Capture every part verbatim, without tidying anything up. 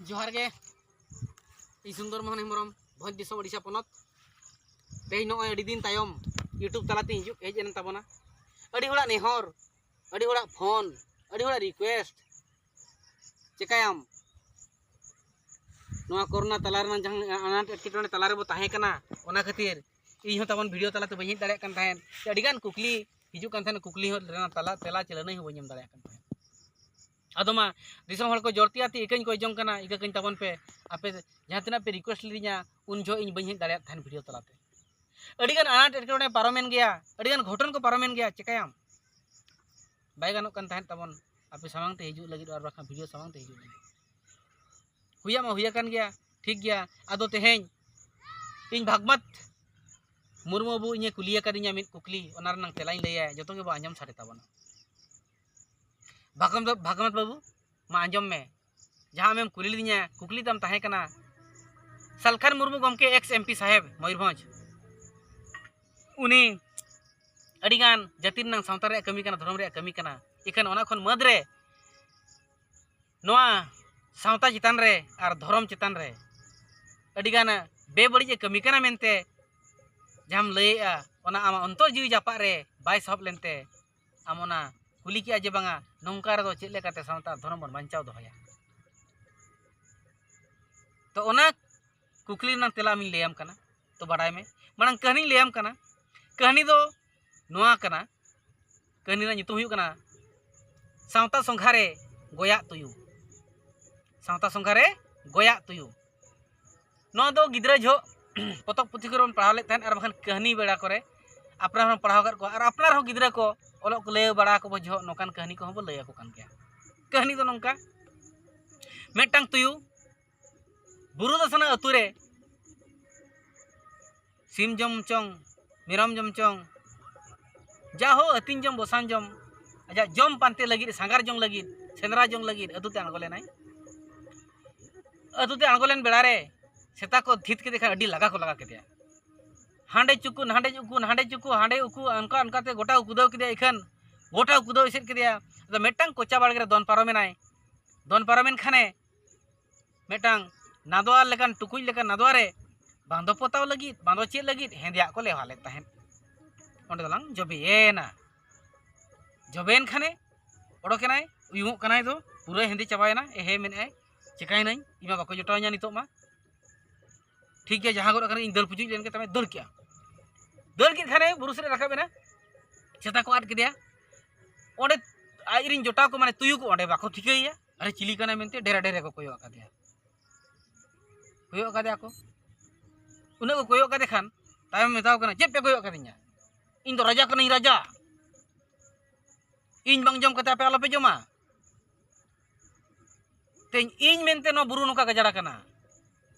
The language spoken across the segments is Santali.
ᱡᱚᱦᱟᱨ ᱜᱮ, ᱤᱧ ᱥᱩᱱᱫᱚᱨ ᱢᱳᱦᱚᱱ ᱦᱮᱢᱵᱨᱚᱢ, ᱵᱷᱚᱸᱡᱽ ᱫᱤᱥᱚᱢ, ᱳᱰᱤᱥᱟ ᱯᱚᱱᱚᱛ᱾ ᱛᱮᱦᱮᱧ ᱱᱚᱜᱼᱚᱭ ᱟᱹᱰᱤ ᱫᱤᱱ ᱛᱟᱭᱚᱢ YouTube ᱛᱟᱞᱟᱛᱮ ᱦᱤᱡᱩᱜ ᱦᱮᱡ ᱮᱱ ᱛᱟᱵᱚᱱᱟ᱾ ᱟᱹᱰᱤ ᱦᱚᱲᱟᱜ ᱱᱮᱦᱚᱨ, ᱟᱹᱰᱤ ᱦᱚᱲᱟᱜ ᱯᱷᱳᱱ, ᱟᱹᱰᱤ ᱦᱚᱲᱟᱜ ᱨᱤᱠᱩᱭᱮᱥᱴ᱾ ᱪᱮᱠᱟᱭᱟᱢ, ᱱᱚᱣᱟ ᱠᱳᱨᱳᱱᱟ ᱛᱟᱞᱟ ᱨᱮᱱᱟᱜ ᱡᱟᱦᱟᱸ ᱟᱱᱟᱴ ᱮᱴᱠᱮᱴᱚᱬᱮ ᱛᱟᱞᱟ ᱨᱮᱵᱚ ᱛᱟᱦᱮᱸ ᱠᱟᱱᱟ, ᱚᱱᱟ ᱠᱷᱟᱹᱛᱤᱨ ᱤᱧ ᱦᱚᱸ ᱛᱟᱵᱚᱱ ᱵᱷᱤᱰᱤᱭᱳ ᱛᱟᱞᱟᱛᱮ ᱵᱟᱹᱧ ᱦᱮᱡ ᱫᱟᱲᱮᱭᱟᱜ ᱠᱟᱱ ᱛᱟᱦᱮᱸᱫ᱾ ᱥᱮ ᱟᱹᱰᱤᱜᱟᱱ ᱠᱩᱠᱞᱤ ᱦᱤᱡᱩᱜ ᱠᱟᱱ ᱛᱟᱦᱮᱸᱫ, ᱠᱩᱠᱞᱤ ᱦᱚᱸ ᱨᱮᱱᱟᱜ ᱛᱟᱞᱟ ᱛᱮᱞᱟ ᱪᱮ ᱞᱟᱹᱱᱟᱹᱭ ᱦᱚᱸ ᱵᱟᱹᱧ ᱮᱢ ᱫᱟᱲᱮᱭᱟᱜ ᱠᱟᱱ ᱛᱟᱦᱮᱸᱫ᱾ ᱟᱫᱚ ᱢᱟ, ᱫᱤᱥᱚᱢ ᱦᱚᱲ ᱠᱚ ᱡᱚᱲᱛᱤᱭᱟ ᱛᱮ ᱤᱠᱟᱹᱧ ᱠᱚᱭ ᱡᱚᱝ ᱠᱟᱱᱟ, ᱤᱠᱟᱹ ᱠᱟᱹᱧ ᱛᱟᱵᱚᱱ ᱯᱮ᱾ ᱟᱯᱮ ᱡᱟᱦᱟᱸ ᱛᱤᱱᱟᱹᱜ ᱯᱮ ᱨᱤᱠᱩᱭᱮᱥᱴ ᱞᱤᱫᱤᱧᱟ, ᱩᱱ ᱡᱚᱦᱚᱜ ᱤᱧ ᱵᱟᱹᱧ ᱦᱮᱡ ᱫᱟᱲᱮᱭᱟᱜ ᱛᱟᱦᱮᱸᱫ ᱵᱷᱤᱰᱤᱭᱳ ᱛᱟᱞᱟᱛᱮ᱾ ᱟᱹᱰᱤᱜᱟᱱ ᱟᱱᱟᱴ ᱮᱴᱠᱮᱴᱚᱬᱮ ᱯᱟᱨᱚᱢᱮᱱ ᱜᱮᱭᱟ, ᱟᱹᱰᱤᱜᱟᱱ ᱜᱷᱚᱴᱚᱱ ᱠᱚ ᱯᱟᱨᱚᱢᱮᱱ ᱜᱮᱭᱟ, ᱪᱮᱠᱟᱭᱟᱢ? ᱵᱟᱭ ᱜᱟᱱᱚᱜ ᱠᱟᱱ ᱛᱟᱦᱮᱸᱫ ᱛᱟᱵᱚᱱ ᱟᱯᱮ ᱥᱟᱢᱟᱝ ᱛᱮ ᱦᱤᱡᱩᱜ ᱞᱟᱹᱜᱤᱫ ᱟᱨ ᱵᱟᱠᱷᱟᱱ ᱵᱷᱤᱰᱤᱭᱳ ᱥᱟᱢᱟᱝ ᱛᱮ ᱦᱤᱡᱩᱜ ᱞᱟᱹᱜᱤᱫ᱾ ᱦᱩᱭᱟᱜ ᱢᱟ ᱦᱩᱭ ᱟᱠᱟᱱ ᱜᱮᱭᱟ, ᱴᱷᱤᱠ ᱜᱮᱭᱟ᱾ ᱟᱫᱚ ᱛᱮᱦᱮᱧ ᱤᱧ ᱵᱷᱟᱜᱽᱢᱟᱛ ᱢᱩᱨᱢᱩ ᱵᱟᱹᱵᱩ ᱤᱧᱮ ᱠᱩᱞᱤ ᱟᱠᱟᱫᱤᱧᱟ ᱢᱤᱫ ᱠᱩᱠᱞᱤ, ᱚᱱᱟ ᱨᱮᱱᱟᱝ ᱛᱮᱞᱟᱧ ᱞᱟᱹᱭᱟ, ᱡᱚᱛᱚ ᱜᱮᱵᱚ ᱟᱸᱡᱚᱢ ᱥᱟᱰᱮ ᱛᱟᱵᱚᱱᱟ᱾ ᱵᱷᱟᱜᱽᱢᱟᱛ, ᱵᱷᱟᱜᱽᱢᱟᱛ ᱵᱟᱹᱵᱩ, ᱢᱟ ᱟᱸᱡᱚᱢ ᱢᱮ, ᱡᱟᱦᱟᱸ ᱟᱢᱮᱢ ᱠᱩᱞᱤ ᱞᱤᱫᱤᱧᱟ, ᱠᱩᱠᱞᱤ ᱛᱟᱢ ᱛᱟᱦᱮᱸ ᱠᱟᱱᱟ, ᱥᱟᱞᱠᱷᱟᱱ ᱢᱩᱨᱢᱩ ᱜᱚᱢᱠᱮ, ᱮᱠᱥ ᱮᱢ ᱯᱤ ᱥᱟᱦᱮᱵᱽ ᱢᱚᱭᱩᱨᱵᱷᱚᱸᱡᱽ, ᱩᱱᱤ ᱟᱹᱰᱤᱜᱟᱱ ᱡᱟᱹᱛᱤ ᱨᱮᱱᱟᱝ, ᱥᱟᱶᱛᱟ ᱨᱮᱭᱟᱜ ᱠᱟᱹᱢᱤ ᱠᱟᱱᱟ, ᱫᱷᱚᱨᱚᱢ ᱨᱮᱭᱟᱜ ᱠᱟᱹᱢᱤ ᱠᱟᱱᱟ, ᱤᱠᱷᱟᱹᱱ ᱚᱱᱟ ᱠᱷᱚᱱ ᱢᱟᱹᱫᱽ ᱨᱮ ᱱᱚᱣᱟ ᱥᱟᱶᱛᱟ ᱪᱮᱛᱟᱱ ᱨᱮ ᱟᱨ ᱫᱷᱚᱨᱚᱢ ᱪᱮᱛᱟᱱ ᱨᱮ ᱟᱹᱰᱤᱜᱟᱱ ᱵᱮᱵᱟᱹᱲᱤᱡ ᱮ ᱠᱟᱹᱢᱤ ᱠᱟᱱᱟ ᱢᱮᱱᱛᱮ ᱡᱟᱦᱟᱸᱢ ᱞᱟᱹᱭᱮᱜᱼᱟ, ᱚᱱᱟ ᱟᱢᱟᱜ ᱚᱱᱛᱚᱨ ᱡᱤᱣᱤ ᱡᱟᱯᱟᱜ ᱨᱮ ᱵᱟᱭ ᱥᱟᱦᱚᱵ ᱞᱮᱱᱛᱮ ᱟᱢ ᱚᱱᱟ ᱠᱩᱞᱤ ᱠᱮᱜᱼᱟ ᱡᱮ, ᱵᱟᱝᱟ, ᱱᱚᱝᱠᱟ ᱨᱮᱫᱚ ᱪᱮᱫ ᱞᱮᱠᱟᱛᱮ ᱥᱟᱶᱛᱟ ᱟᱨ ᱫᱷᱚᱨᱚᱢ ᱵᱚᱱ ᱵᱟᱧᱪᱟᱣ ᱫᱚᱦᱚᱭᱟ? ᱛᱚ, ᱚᱱᱟ ᱠᱩᱠᱞᱤ ᱨᱮᱱᱟᱜ ᱛᱮᱞᱟ ᱟᱢᱤᱧ ᱞᱟᱹᱭᱟᱢ ᱠᱟᱱᱟ᱾ ᱛᱚ, ᱵᱟᱰᱟᱭ ᱢᱮ, ᱢᱟᱲᱟᱝ ᱠᱟᱹᱦᱱᱤᱧ ᱞᱟᱹᱭᱟᱢ ᱠᱟᱱᱟ᱾ ᱠᱟᱹᱦᱱᱤ ᱫᱚ ᱱᱚᱣᱟ ᱠᱟᱱᱟ, ᱠᱟᱹᱦᱱᱤ ᱨᱮᱱᱟᱜ ᱧᱩᱛᱩᱢ ᱦᱩᱭᱩᱜ ᱠᱟᱱᱟ ᱥᱟᱶᱛᱟ ᱥᱚᱸᱜᱷᱟ ᱨᱮ ᱜᱚᱭᱟᱜ ᱛᱩᱭᱩ᱾ ᱥᱟᱶᱛᱟ ᱥᱚᱸᱜᱷᱟ ᱨᱮ ᱜᱚᱭᱟᱜ ᱛᱩᱭᱩ᱾ ᱱᱚᱣᱟ ᱫᱚ ᱜᱤᱫᱽᱨᱟᱹ ᱡᱚᱦᱚᱜ ᱯᱚᱛᱚᱵ ᱯᱩᱛᱷᱤ ᱠᱚᱨᱮ ᱵᱚᱱ ᱯᱟᱲᱦᱟᱣ ᱞᱮᱫ ᱛᱟᱦᱮᱸᱫ, ᱟᱨ ᱵᱟᱝᱠᱷᱟᱱ ᱠᱟᱹᱦᱱᱤ ᱵᱮᱲᱟ ᱠᱚᱨᱮ ᱟᱯᱱᱟᱨ ᱦᱚᱸ ᱯᱟᱲᱦᱟᱣ ᱟᱠᱟᱫ ᱠᱚᱣᱟ, ᱟᱨ ᱟᱯᱱᱟᱨ ᱦᱚᱸ ᱜᱤᱫᱽᱨᱟᱹ ᱠᱚ ᱚᱞᱚᱜ ᱠᱚ ᱞᱟᱹᱭ ᱵᱟᱲᱟ ᱟᱠᱚ ᱡᱚᱦᱚᱜ ᱱᱚᱝᱠᱟᱱ ᱠᱟᱹᱦᱱᱤ ᱠᱚᱦᱚᱸ ᱵᱚ ᱞᱟᱹᱭ ᱟᱠᱚ ᱠᱟᱱ ᱜᱮᱭᱟ᱾ ᱠᱟᱹᱦᱱᱤ ᱫᱚ ᱱᱚᱝᱠᱟ, ᱢᱤᱫᱴᱟᱝ ᱛᱩᱭᱩ ᱵᱩᱨᱩ ᱫᱟᱥᱱᱟ ᱟᱹᱛᱩ ᱨᱮ ᱥᱤᱢ ᱡᱚᱢ ᱪᱚᱝ, ᱢᱮᱨᱚᱢ ᱡᱚᱢ ᱪᱚᱝ, ᱡᱟ ᱦᱳ ᱟᱹᱛᱤᱧ ᱡᱚᱢ ᱵᱚᱥᱟᱱ ᱡᱚᱢ, ᱟᱡᱟᱜ ᱡᱚᱢ ᱯᱟᱱᱛᱮ ᱞᱟᱹᱜᱤᱫ, ᱥᱟᱸᱜᱷᱟᱨ ᱡᱚᱝ ᱞᱟᱹᱜᱤᱫ, ᱥᱮᱸᱫᱽᱨᱟ ᱡᱚᱝ ᱞᱟᱹᱜᱤᱫ ᱟᱹᱛᱩ ᱛᱮ ᱟᱬᱜᱚ ᱞᱮᱱᱟᱭ᱾ ᱟᱹᱛᱩ ᱛᱮ ᱟᱬᱜᱚ ᱞᱮᱱ ᱵᱮᱲᱟ ᱨᱮ ᱥᱮᱛᱟ ᱠᱚ ᱫᱷᱤᱛ ᱠᱮᱫᱮ ᱠᱷᱟᱱ ᱟᱹᱰᱤ ᱞᱟᱜᱟ ᱠᱚ ᱞᱟᱜᱟ ᱠᱮᱫᱮᱭᱟ᱾ ᱦᱟᱸᱰᱮ ᱪᱩᱠᱩ, ᱱᱟᱸᱰᱮ ᱪᱩᱠᱩ, ᱦᱟᱸᱰᱮ ᱪᱩᱠᱩ, ᱦᱟᱸᱰᱮ ᱩᱠᱩ, ᱚᱱᱠᱟ ᱚᱱᱠᱟᱛᱮ ᱜᱚᱴᱟ ᱩᱠᱩᱫᱟᱹᱣ ᱠᱮᱫᱮᱭᱟ᱾ ᱤᱠᱷᱟᱹᱱ ᱜᱚᱴᱟ ᱩᱠᱩᱫᱟᱹᱣ ᱮᱥᱮᱫ ᱠᱮᱫᱮᱭᱟ᱾ ᱟᱫᱚ ᱢᱤᱫᱴᱟᱝ ᱠᱚᱪᱟ ᱵᱟᱲᱜᱮ ᱨᱮ ᱫᱚᱱ ᱯᱟᱨᱚᱢᱮᱱᱟᱭ᱾ ᱫᱚᱱ ᱯᱟᱨᱚᱢᱮᱱ ᱠᱷᱟᱱᱮ ᱢᱤᱫᱴᱟᱝ ᱱᱟᱫᱣᱟ ᱞᱮᱠᱟᱱ, ᱴᱩᱠᱩᱡ ᱞᱮᱠᱟᱱ ᱱᱟᱫᱣᱟ ᱨᱮ ᱵᱟᱝ ᱫᱚ ᱯᱚᱛᱟᱣ ᱞᱟᱹᱜᱤᱫ, ᱵᱟᱝ ᱫᱚ ᱪᱮᱫ ᱞᱟᱹᱜᱤᱫ ᱦᱮᱸᱫᱮᱭᱟᱜ ᱠᱚ ᱞᱮᱣᱦᱟ ᱞᱮᱫ ᱛᱟᱦᱮᱸᱫ᱾ ᱚᱸᱰᱮ ᱫᱚᱞᱟᱝ ᱡᱚᱵᱮᱭᱮᱱᱟ᱾ ᱡᱚᱵᱮᱭᱮᱱ ᱠᱷᱟᱱᱮ ᱚᱰᱚᱠᱮᱱᱟᱭ, ᱩᱭᱩᱝᱚᱜ ᱠᱟᱱᱟᱭ ᱫᱚ, ᱯᱩᱨᱟᱹ ᱦᱮᱸᱫᱮ ᱪᱟᱵᱟᱭᱮᱱᱟ᱾ ᱮᱦᱮ ᱢᱮᱱᱮᱫᱼᱟᱭ, ᱪᱮᱠᱟᱭᱮᱱᱟᱹᱧ? ᱤᱧ ᱢᱟ ᱵᱟᱠᱚ ᱡᱚᱴᱟᱣᱤᱧᱟ ᱱᱤᱛᱚᱜ ᱢᱟ᱾ ᱴᱷᱤᱠ ᱜᱮᱭᱟ, ᱡᱟᱦᱟᱸ ᱜᱚᱫ ᱟᱠᱟᱱᱟ, ᱤᱧ ᱫᱟᱹᱲ ᱯᱩᱪᱩᱡ ᱞᱮᱱ ᱜᱮ ᱛᱟᱢᱮ ᱫᱟᱹᱲ ᱠᱮᱜᱼᱟ᱾ ᱫᱟᱹᱲ ᱠᱮᱫ ᱠᱷᱟᱱᱮ ᱵᱩᱨᱩ ᱥᱮᱫ ᱮ ᱨᱟᱠᱟᱵ ᱮᱱᱟ, ᱥᱮᱛᱟ ᱠᱚ ᱟᱫ ᱠᱮᱫᱮᱭᱟ᱾ ᱚᱸᱰᱮ ᱟᱡᱨᱮᱱ ᱡᱚᱴᱟᱣ ᱠᱚ, ᱢᱟᱱᱮ ᱛᱩᱭᱩ ᱠᱚ, ᱚᱸᱰᱮ ᱵᱟᱠᱚ ᱴᱷᱤᱠᱟᱹᱭᱮᱭᱟ᱾ ᱟᱨᱮ, ᱪᱤᱞᱤ ᱠᱟᱱᱟᱭ ᱢᱮᱱᱛᱮ ᱰᱮᱨᱟ ᱰᱮᱨᱟ ᱠᱚ ᱠᱚᱭᱚᱜ ᱟᱠᱟᱫᱮᱭᱟ, ᱠᱚᱭᱚᱜ ᱟᱠᱟᱫᱮᱭᱟ ᱠᱚ᱾ ᱩᱱᱟᱹᱜ ᱠᱚ ᱠᱚᱭᱚᱜ ᱟᱠᱟᱫᱮ ᱠᱷᱟᱱ ᱛᱟᱭᱚᱢ ᱢᱮᱛᱟᱣ ᱠᱟᱱᱟ, "ᱪᱮᱫ ᱯᱮ ᱠᱚᱭᱚᱜ ᱟᱠᱟᱫᱤᱧᱟ? ᱤᱧ ᱫᱚ ᱨᱟᱡᱟ ᱠᱟᱹᱱᱟᱹᱧ, ᱨᱟᱡᱟ᱾ ᱤᱧ ᱵᱟᱝ ᱡᱚᱢ ᱠᱟᱛᱮ ᱟᱯᱮ ᱟᱞᱚᱯᱮ ᱡᱚᱢᱟ᱾ ᱛᱮᱦᱮᱧ ᱤᱧ ᱢᱮᱱᱛᱮ ᱱᱚᱣᱟ ᱵᱩᱨᱩ ᱱᱚᱝᱠᱟ ᱜᱟᱡᱟᱲ ᱟᱠᱟᱱᱟ᱾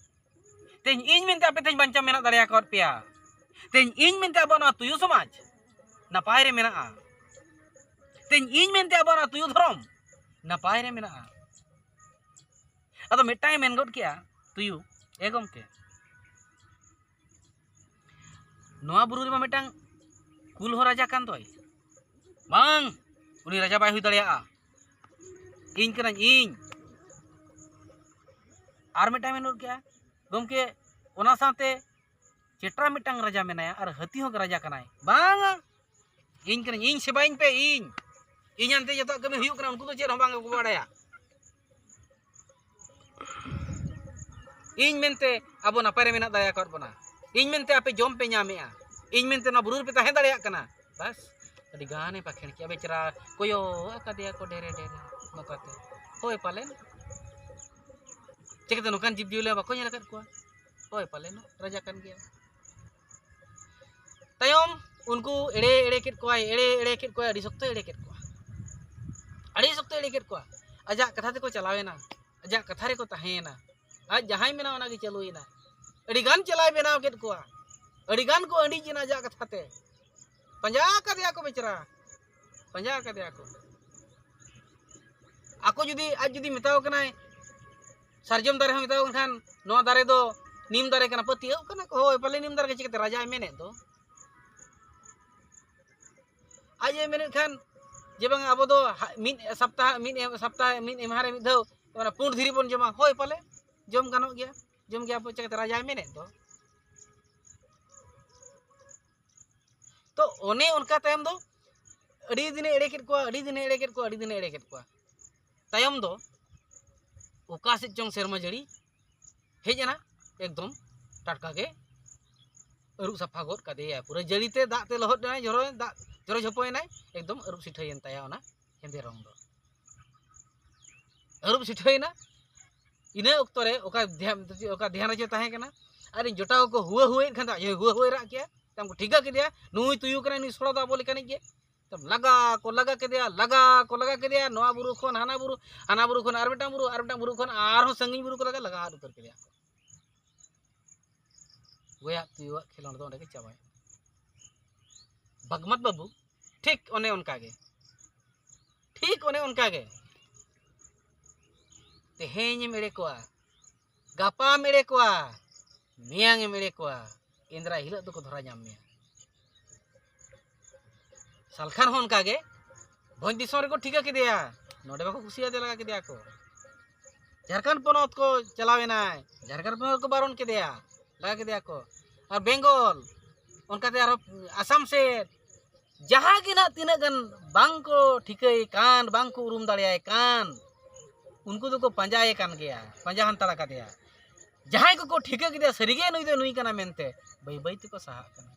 ᱛᱮᱦᱮᱧ ᱤᱧ ᱢᱮᱱᱛᱮ ᱟᱯᱮ ᱛᱮᱦᱮᱧ ᱵᱟᱧᱪᱟᱣ ᱢᱮᱱᱟᱜ ᱫᱟᱲᱮ ᱟᱠᱟᱫ ᱯᱮᱭᱟ᱾ ᱛᱮᱦᱮᱧ ᱤᱧ ᱢᱮᱱᱛᱮ ᱟᱵᱚᱣᱟᱜ ᱱᱚᱣᱟ ᱛᱩᱭᱩ ᱥᱚᱢᱟᱡᱽ ᱱᱟᱯᱟᱭ ᱨᱮ ᱢᱮᱱᱟᱜᱼᱟ᱾ ᱛᱮᱦᱮᱧ ᱤᱧ ᱢᱮᱱᱛᱮ ᱟᱵᱚᱣᱟᱜ ᱱᱚᱣᱟ ᱛᱩᱭᱩ ᱫᱷᱚᱨᱚᱢ ᱱᱟᱯᱟᱭ ᱨᱮ ᱢᱮᱱᱟᱜᱼᱟ᱾" ᱟᱫᱚ ᱢᱤᱫᱴᱟᱝ ᱮ ᱢᱮᱱ ᱜᱚᱫ ᱠᱮᱜᱼᱟ ᱛᱩᱭᱩ, "ᱮ ᱜᱚᱢᱠᱮ, ᱱᱚᱣᱟ ᱵᱩᱨᱩ ᱨᱮᱢᱟ ᱢᱤᱫᱴᱟᱝ ᱠᱩᱞ ᱦᱚᱸ ᱨᱟᱡᱟ ᱠᱟᱱ ᱫᱚᱭ?" "ᱵᱟᱝ, ᱩᱱᱤ ᱨᱟᱡᱟ ᱵᱟᱭ ᱦᱩᱭ ᱫᱟᱲᱮᱭᱟᱜᱼᱟ, ᱤᱧ ᱠᱟᱹᱱᱟᱹᱧ ᱤᱧ᱾" ᱟᱨ ᱢᱤᱫᱴᱟᱝ ᱢᱮᱱ ᱜᱚᱫ ᱠᱮᱜᱼᱟ, "ᱜᱚᱢᱠᱮ, ᱚᱱᱟ ᱥᱟᱶᱛᱮ ᱪᱮᱴᱨᱟ ᱢᱤᱫᱴᱟᱝ ᱨᱟᱡᱟ ᱢᱮᱱᱟᱭᱟ ᱟᱨ ᱦᱟᱹᱛᱤ ᱦᱚᱸ ᱨᱟᱡᱟ ᱠᱟᱱᱟᱭ᱾" "ᱵᱟᱝᱟ, ᱤᱧ ᱠᱟᱹᱱᱟᱹᱧ, ᱤᱧ ᱥᱮᱵᱟᱭᱤᱧ ᱯᱮ, ᱤᱧ, ᱤᱧ ᱟᱱᱛᱮ ᱡᱚᱛᱚᱣᱟᱜ ᱠᱟᱹᱢᱤ ᱦᱩᱭᱩᱜ ᱠᱟᱱᱟ, ᱩᱱᱠᱩ ᱫᱚ ᱪᱮᱫ ᱦᱚᱸ ᱵᱟᱝ ᱠᱚ ᱵᱟᱲᱟᱭᱟ᱾ ᱤᱧ ᱢᱮᱱᱛᱮ ᱟᱵᱚ ᱱᱟᱯᱟᱭ ᱨᱮ ᱢᱮᱱᱟᱜ ᱫᱟᱲᱮ ᱟᱠᱟᱫ ᱵᱚᱱᱟ, ᱤᱧ ᱢᱮᱱᱛᱮ ᱟᱯᱮ ᱡᱚᱢ ᱯᱮ ᱧᱟᱢᱮᱜᱼᱟ, ᱤᱧ ᱢᱮᱱᱛᱮ ᱱᱚᱣᱟ ᱵᱩᱨᱩ ᱨᱮᱯᱮ ᱛᱟᱦᱮᱸ ᱫᱟᱲᱮᱭᱟᱜ ᱠᱟᱱᱟ᱾" ᱵᱟᱥ, ᱟᱹᱰᱤ ᱜᱟᱱᱮ ᱯᱟᱠᱷᱮᱲ ᱠᱮᱜᱼᱟ ᱵᱮᱪᱟᱨᱟ, ᱠᱚᱭᱚᱜ ᱟᱠᱟᱫᱮᱭᱟ ᱠᱚ ᱰᱮᱨᱮ ᱰᱮᱨᱮ ᱱᱚᱝᱠᱟᱛᱮ᱾ ᱦᱳᱭ ᱯᱟᱞᱮᱱ, ᱪᱤᱠᱟᱹᱛᱮ ᱱᱚᱝᱠᱟᱱ ᱡᱤᱵᱽᱼᱡᱤᱭᱟᱹᱞᱤ ᱵᱟᱠᱚ ᱧᱮᱞ ᱟᱠᱟᱫ ᱠᱚᱣᱟ? ᱦᱳᱭ ᱯᱟᱞᱮᱱ ᱨᱟᱡᱟ ᱠᱟᱱ ᱜᱮᱭᱟ᱾ ᱛᱟᱭᱚᱢ ᱩᱱᱠᱩ ᱮᱲᱮ ᱮᱲᱮ ᱠᱮᱫ ᱠᱚᱣᱟᱭ, ᱮᱲᱮ ᱮᱲᱮ ᱠᱮᱫ ᱠᱚᱣᱟᱭ, ᱟᱹᱰᱤ ᱥᱚᱠᱛᱚᱭ ᱮᱲᱮ ᱠᱮᱫ ᱠᱚᱣᱟ, ᱟᱹᱰᱤ ᱥᱚᱠᱛᱚᱭ ᱮᱲᱮ ᱠᱮᱫ ᱠᱚᱣᱟ᱾ ᱟᱡᱟᱜ ᱠᱟᱛᱷᱟ ᱛᱮᱠᱚ ᱪᱟᱞᱟᱣᱮᱱᱟ, ᱟᱡᱟᱜ ᱠᱟᱛᱷᱟ ᱨᱮᱠᱚ ᱛᱟᱦᱮᱸᱭᱮᱱᱟ᱾ ᱟᱡ ᱡᱟᱦᱟᱸᱭ ᱢᱮᱱᱟ ᱚᱱᱟᱜᱮ ᱪᱟᱹᱞᱩᱭᱮᱱᱟ᱾ ᱟᱹᱰᱤ ᱜᱟᱱ ᱪᱮᱞᱟᱭ ᱵᱮᱱᱟᱣ ᱠᱮᱫ ᱠᱚᱣᱟ, ᱟᱹᱰᱤ ᱜᱟᱱ ᱠᱚ ᱟᱹᱰᱤᱡ ᱮᱱᱟ ᱟᱡᱟᱜ ᱠᱟᱛᱷᱟ ᱛᱮ᱾ ᱯᱟᱸᱡᱟ ᱠᱟᱫᱮᱭᱟ ᱠᱚ ᱵᱮᱪᱟᱨᱟ, ᱯᱟᱸᱡᱟ ᱠᱟᱫᱮᱭᱟ ᱠᱚ᱾ ᱟᱠᱚ ᱡᱩᱫᱤ, ᱟᱡ ᱡᱩᱫᱤ ᱢᱮᱛᱟᱣ ᱠᱟᱱᱟᱭ, ᱥᱟᱨᱡᱚᱢ ᱫᱟᱨᱮ ᱦᱚᱸ ᱢᱮᱛᱟᱣ ᱠᱟᱱ ᱠᱷᱟᱱ, "ᱱᱚᱣᱟ ᱫᱟᱨᱮ ᱫᱚ ᱱᱤᱢ ᱫᱟᱨᱮ ᱠᱟᱱᱟ", ᱯᱟᱹᱛᱭᱟᱹᱣ ᱠᱟᱱᱟ ᱠᱚ, ᱦᱳᱭ ᱯᱟᱞᱮ ᱱᱤᱢ ᱫᱟᱨᱮ ᱜᱮ, ᱪᱤᱠᱟᱹᱛᱮ ᱨᱟᱡᱟᱭ ᱢᱮᱱᱮᱫ ᱫᱚ᱾ ᱟᱡ ᱮ ᱢᱮᱱᱮᱫ ᱠᱷᱟᱱ ᱡᱮ ᱵᱟᱝ, ᱟᱵᱚ ᱫᱚ ᱦᱟ-, ᱢᱤᱫ ᱥᱚᱯᱛᱟᱦᱚ, ᱢᱤᱫ ᱮ-, ᱥᱚᱯᱛᱟᱦᱚ, ᱢᱤᱫ ᱮᱢᱦᱟ ᱨᱮ ᱢᱤᱫ ᱫᱷᱟᱣ ᱚᱱᱟ ᱯᱩᱸᱰ ᱫᱷᱤᱨᱤ ᱵᱚᱱ ᱡᱚᱢᱟ, ᱦᱳᱭ ᱯᱟᱞᱮ ᱡᱚᱢ ᱜᱟᱱᱚᱜ ᱜᱮᱭᱟ, ᱡᱚᱢ ᱜᱮᱭᱟ ᱯᱮ ᱪᱮᱠᱟᱛᱮ ᱨᱟᱡᱟᱭ ᱢᱮᱱᱮᱫ ᱫᱚ᱾ ᱛᱚ ᱚᱱᱮ ᱚᱱᱠᱟ ᱛᱟᱭᱚᱢ ᱫᱚ ᱟᱹᱰᱤ ᱫᱤᱱᱮ ᱮᱲᱮ ᱠᱮᱫ ᱠᱚᱣᱟ, ᱟᱹᱰᱤ ᱫᱤᱱᱮ ᱮᱲᱮ ᱠᱮᱫ ᱠᱚᱣᱟ, ᱟᱹᱰᱤ ᱫᱤᱱᱮ ᱮᱲᱮ ᱠᱮᱫ ᱠᱚᱣᱟ᱾ ᱛᱟᱭᱚᱢ ᱫᱚ ᱚᱠᱟ ᱥᱮᱫ ᱪᱚᱝ ᱥᱮᱨᱢᱟ ᱡᱟᱹᱲᱤ ᱦᱮᱡ ᱮᱱᱟ, ᱮᱠᱫᱚᱢ ᱴᱟᱴᱠᱟ ᱜᱮ ᱟᱹᱨᱩᱵ ᱥᱟᱯᱷᱟ ᱜᱚᱫ ᱠᱟᱫᱮᱭᱟ᱾ ᱯᱩᱨᱟᱹ ᱡᱟᱹᱲᱤ ᱛᱮ ᱫᱟᱜ ᱛᱮ ᱞᱚᱦᱚᱫ ᱮᱱᱟᱭ, ᱡᱷᱚᱨᱚ ᱫᱟᱜ ᱡᱷᱚᱨᱚ ᱡᱷᱚᱯᱚᱭᱮᱱᱟᱭ, ᱮᱠᱫᱚᱢ ᱟᱹᱨᱩᱵ ᱥᱤᱴᱷᱟᱹᱭᱮᱱ ᱛᱟᱭᱟ ᱚᱱᱟ ᱦᱮᱸᱫᱮ ᱨᱚᱝ ᱫᱚ᱾ ᱟᱹᱨᱩᱵ ᱥᱤᱴᱷᱟᱹᱭᱮᱱᱟ᱾ ᱤᱱᱟᱹ ᱚᱠᱛᱚ ᱨᱮ ᱚᱠᱟ ᱫᱷᱮᱭᱟᱱ, ᱚᱠᱟ ᱫᱷᱮᱭᱟᱱ ᱨᱮ ᱪᱚ ᱛᱟᱦᱮᱸ ᱠᱟᱱᱟ, ᱟᱨ ᱤᱧ ᱡᱚᱴᱟᱣ ᱠᱚ ᱦᱩᱣᱟᱹ ᱦᱩᱣᱟᱹᱭᱮᱫ ᱠᱷᱟᱱ ᱫᱚ ᱟᱡ ᱦᱚᱸᱭ ᱦᱩᱣᱟᱹ ᱦᱩᱣᱟᱹᱭ ᱨᱟᱜ ᱠᱮᱜᱼᱟ᱾ ᱛᱟᱢ ᱠᱚ ᱴᱷᱤᱠᱟᱹ ᱠᱮᱫᱮᱭᱟ, ᱱᱩᱭ ᱛᱩᱭᱩ ᱠᱟᱱᱟᱭ, ᱱᱩᱭ ᱥᱚᱲᱟ ᱫᱚ ᱟᱵᱚ ᱞᱮᱠᱟᱱᱤᱡ ᱜᱮ᱾ ᱛᱟᱢ ᱞᱟᱜᱟ ᱠᱚ ᱞᱟᱜᱟ ᱠᱮᱫᱮᱭᱟ, ᱞᱟᱜᱟ ᱠᱚ ᱞᱟᱜᱟ ᱠᱮᱫᱮᱭᱟ, ᱱᱚᱣᱟ ᱵᱩᱨᱩ ᱠᱷᱚᱱ ᱦᱟᱱᱟ ᱵᱩᱨᱩ, ᱦᱟᱱᱟ ᱵᱩᱨᱩ ᱠᱷᱚᱱ ᱟᱨ ᱢᱤᱫᱴᱟᱝ ᱵᱩᱨᱩ, ᱟᱨ ᱢᱤᱫᱴᱟᱝ ᱵᱩᱨᱩ ᱠᱷᱚᱱ ᱟᱨᱦᱚᱸ ᱥᱟᱺᱜᱤᱧ ᱵᱩᱨᱩ ᱠᱚ ᱞᱟᱜᱟ, ᱞᱟᱜᱟ ᱟᱫ ᱩᱛᱟᱹᱨ ᱠᱮᱫᱮᱭᱟ ᱠᱚ᱾ ᱜᱚᱭᱟᱜ ᱛᱩᱭᱩᱣᱟᱜ ᱠᱷᱮᱞᱳᱸᱰ ᱫᱚ ᱚᱸᱰᱮ ᱜᱮ ᱪᱟᱵᱟᱭᱮᱱᱟ᱾ ᱵᱟᱜᱽᱢᱟᱛ ᱵᱟᱹᱵᱩ ᱴᱷᱤᱠ ᱚᱱᱮ ᱚᱱᱠᱟ ᱜᱮ, ᱴᱷᱤᱠ ᱚᱱᱮ ᱚᱱᱠᱟ ᱜᱮ᱾ ᱛᱮᱦᱮᱧ ᱮᱢ ᱮᱲᱮ ᱠᱚᱣᱟ, ᱜᱟᱯᱟᱢ ᱮᱲᱮ ᱠᱚᱣᱟ, ᱢᱮᱭᱟᱝ ᱮᱢ ᱮᱲᱮ ᱠᱚᱣᱟ, ᱮᱱᱫᱨᱟᱭ ᱦᱤᱞᱳᱜ ᱫᱚᱠᱚ ᱫᱷᱚᱨᱟ ᱧᱟᱢ ᱢᱮᱭᱟ᱾ ᱥᱟᱞᱠᱷᱟᱱ ᱦᱚᱸ ᱚᱱᱠᱟ ᱜᱮ, ᱵᱷᱚᱸᱡᱽ ᱫᱤᱥᱚᱢ ᱨᱮᱠᱚ ᱴᱷᱤᱠᱟᱹ ᱠᱮᱫᱮᱭᱟ, ᱱᱚᱰᱮ ᱵᱟᱠᱚ ᱠᱩᱥᱤᱭᱟᱫᱮ, ᱞᱟᱜᱟ ᱠᱮᱫᱮᱭᱟ ᱠᱚ᱾ ᱡᱷᱟᱲᱠᱷᱚᱸᱰ ᱯᱚᱱᱚᱛ ᱠᱚ ᱪᱟᱞᱟᱣ ᱮᱱᱟᱭ, ᱡᱷᱟᱲᱠᱷᱚᱸᱰ ᱯᱚᱱᱚᱛ ᱠᱚ ᱵᱟᱨᱚᱱ ᱠᱮᱫᱮᱭᱟ, ᱞᱟᱜᱟ ᱠᱮᱫᱮᱭᱟ ᱠᱚ᱾ ᱟᱨ ᱵᱮᱝᱜᱚᱞ ᱚᱱᱠᱟᱛᱮ ᱟᱨᱦᱚᱸ ᱟᱥᱟᱢ ᱥᱮᱫ, ᱡᱟᱦᱟᱸ ᱜᱮ ᱱᱟᱜ ᱛᱤᱱᱟᱹᱜ ᱜᱟᱱ ᱵᱟᱝ ᱠᱚ ᱴᱷᱤᱠᱟᱹᱭᱮ ᱠᱟᱱ, ᱵᱟᱝ ᱠᱚ ᱩᱨᱩᱢ ᱫᱟᱲᱮᱭᱟᱭ ᱠᱟᱱ, ᱩᱱᱠᱩ ᱫᱚᱠᱚ ᱯᱟᱸᱡᱟᱭᱮ ᱠᱟᱱ ᱜᱮᱭᱟ, ᱯᱟᱸᱡᱟ ᱦᱟᱱᱛᱟᱲ ᱟᱠᱟᱫᱮᱭᱟ᱾ ᱡᱟᱦᱟᱸᱭ ᱠᱚᱠᱚ ᱴᱷᱤᱠᱟᱹ ᱠᱮᱫᱮᱭᱟ ᱥᱟᱹᱨᱤᱜᱮ ᱱᱩᱭ ᱫᱚ ᱱᱩᱭ ᱠᱟᱱᱟ ᱢᱮᱱᱛᱮ, ᱵᱟᱹᱭ ᱵᱟᱹᱭ ᱛᱮᱠᱚ ᱥᱟᱦᱟᱜ ᱠᱟᱱᱟ,